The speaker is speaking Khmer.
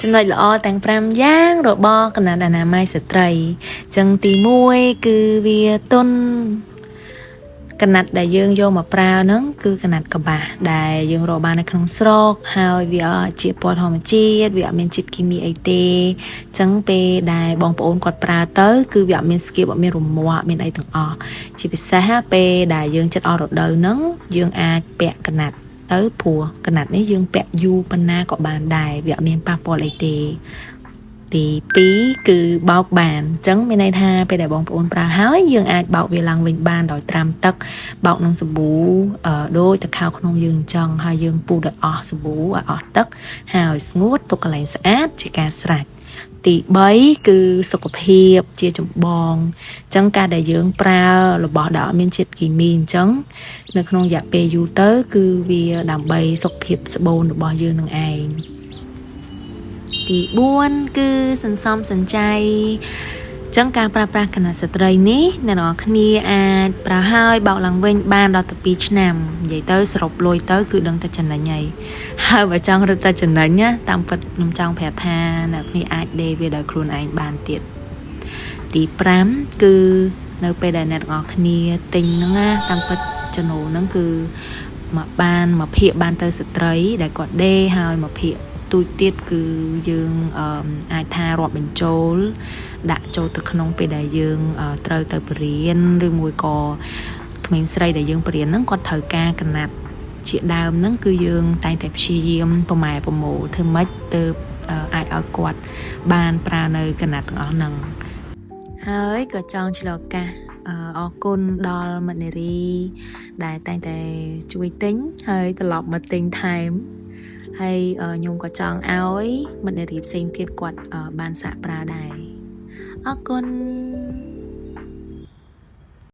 ចំណុចល្អទាំង5យ៉ាងរបស់ក្រណាត់អនាម័យស្ត្រីចឹងទី1គឺវាទន់ក្រណាត់ដែលយើងយកមកប្រើហ្នឹងគឺក្រណាត់កប្បាសដែលយើងរកបាននៅក្នុងស្រុកហើយវាជាពណ៌ធម្មជាតិវាអត់មានជាតិគីមីអីទេចឹងពេលដែលបងប្អូនគាត់ប្រើទៅគឺវាអត់មានស្គៀបអត់មានរមាស់អត់មានអីទាំងអស់ជាពិសេសពេលដែលយើងចិត្តអស់រដូវហ្នឹងយើងអាចពាក់ក្រណាត់ទៅព្រោះក្រណាត់នេះយើងពាក់យូរប៉ុណ្ណាក៏បានដែរវាអត់មានប៉ះពាល់អីទេទី2គឺបោកបានអញ្ចឹងមានន័យថាពេលដែលបងប្អូនប្រើហើយយើងអាចបោកវាឡើងវិញបានដោយត្រាំទឹកបោកនឹងសាប៊ូដូចតខោក្នុងយើងអញ្ចឹងហើយយើងពូតឲ្យអស់សាប៊ូឲ្យអស់ទឹកហើយស្ងួតទុកកន្លែងស្អាតជាការស្រេចទី3គឺសុខភាពជាចម្បងអញ្ចឹងការដែលយើងប្រើរបស់ដែលអត់មានជាតិគីមីអញ្ចឹងនៅក្នុងរយៈពេលយូរទៅគឺវាដើម្បីសុខភាពស្បូនរបស់យើងនឹងឯងទី4គឺសន្សំសំចៃចឹងការប្រើប្រាស់ក្រណាត់ស្ត្រីនេះអ្នកនរគ្នាអាចប្រើហើយបោកឡើងវិញបានដល់ទៅ2ឆ្នាំនិយាយទៅសរុបលុយទៅគឺដឹងតែចំណេញហើយហើយបើចង់រឹតតែចំណេញណាតាមពិតខ្ញុំចង់ប្រាប់ថាអ្នកគ្នាអាចដេរវាដោយខ្លួនឯងបានទៀតទី5គឺនៅពេលដែលអ្នកទាំងអស់គ្នាទិញហ្នឹងណាតាមពិតចំណូលហ្នឹងគឺមកបានមកភាកបានទៅស្ត្រីដែលគាត់ដេរហើយមកភាកទូចទៀតគឺយើងអាចថារាប់បញ្ចូលដាក់ចូលទៅក្នុងពេលដែលយើងត្រូវទៅបរៀនឬមួយក៏ក្មេងស្រីដែលយើងបរៀនហ្នឹងគាត់ត្រូវការក្រណាត់ជាដើមហ្នឹងគឺយើងតែងតែព្យាយាមប្រម៉ែប្រមូលធ្វើម៉េចទៅអាចឲ្យគាត់បានប្រើនៅក្រណាត់ទាំងអស់ហ្នឹងហើយក៏ចង់ឆ្លៀតឱកាសអរគុណដល់មិត្តនារីដែលតែងតែជួយទិញហើយត្រឡប់មកទិញថែមហើយខ្ញុំក៏ចង់ឲ្យមិត្តនារីផ្សេងទៀតគាត់បានសាកប្រើដែរអរគុណ។